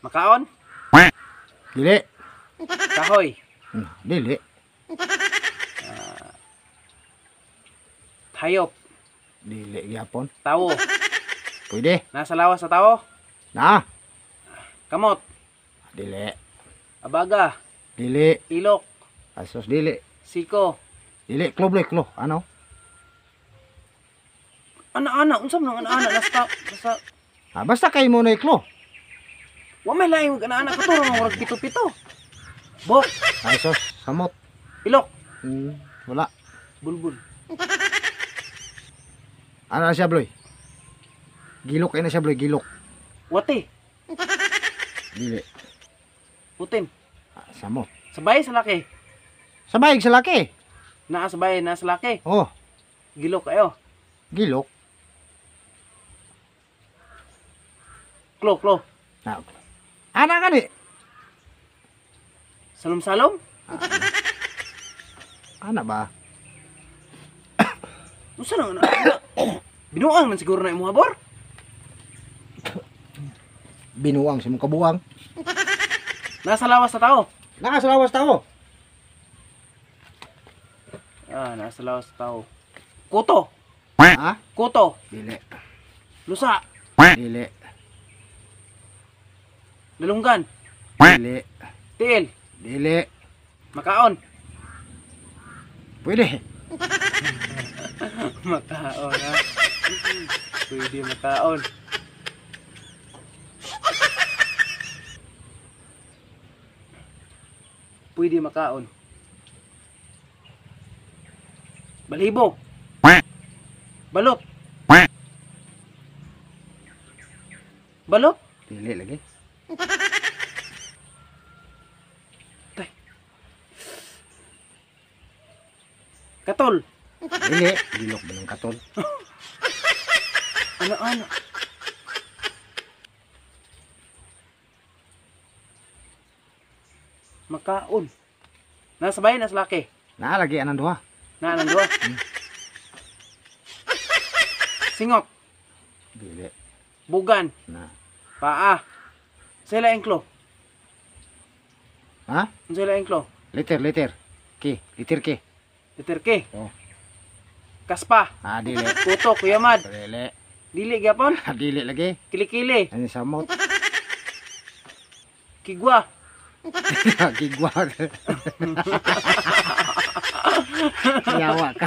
Makaon? Dili. Kahoy. Dili. Hayop. Dili gyapon. Tawo. Pwede. Nasa lawas sa tawo? Na. Kamot. Dili. Abaga. Dili. Ilok. Asos dili. Siko. Dili klo bloy klo. Ano? Ana-ana, unsa man ang ana-ana nasa nasa Ah, basta kay mo na klo. Wa may laing og ana-ana katuro nga murag pito-pito. Bok, Asos samot. ilok, Wala. bulbul. Ano na siya bloy? Gilok kay na siya bloy, gilok. Wati, Dili. putin. Ah, samot. Sabay sa laki. Sabay sa laki. Naa sabay na sa laki. Oh, Gilok kayo. gilok. Klo, klo. Na. Ana gani. Salom-salom? Ana ba? Unsa nang ana? Binuang man siguro na imong habor. Binuang sa imong kabuang. Nasa lawas sa tao. Naka sa lawas tao. Ah, nasa lawas sa tao. Kuto, Ha? kuto, Dili. lusa, Dili. dalunggan, Dili. tiil, Dili. makaon. Pwede. Makaon ha. Pwede makaon. Pwede makaon. Balibo. Balot. Balot? Dili lagi. Tay. Katol. Dili. Gilok ba ng katol? Ano-ano? Makaon. Nasa bahay, nasa laki. Naa lagi anang duha. Na, nang duha. Singok. Dili. Bugan. Na. Paa. Sila engklo. Ha? Sila engklo. Liter, liter. K, liter K. Liter K. Oh. Kaspa. Ah, dili. Kuto, kuyamad. Dili. Dili gyapon. Ah, dili lagi. Kilikili. Ano samot? Kigwa. Gigwa. Yawa ka.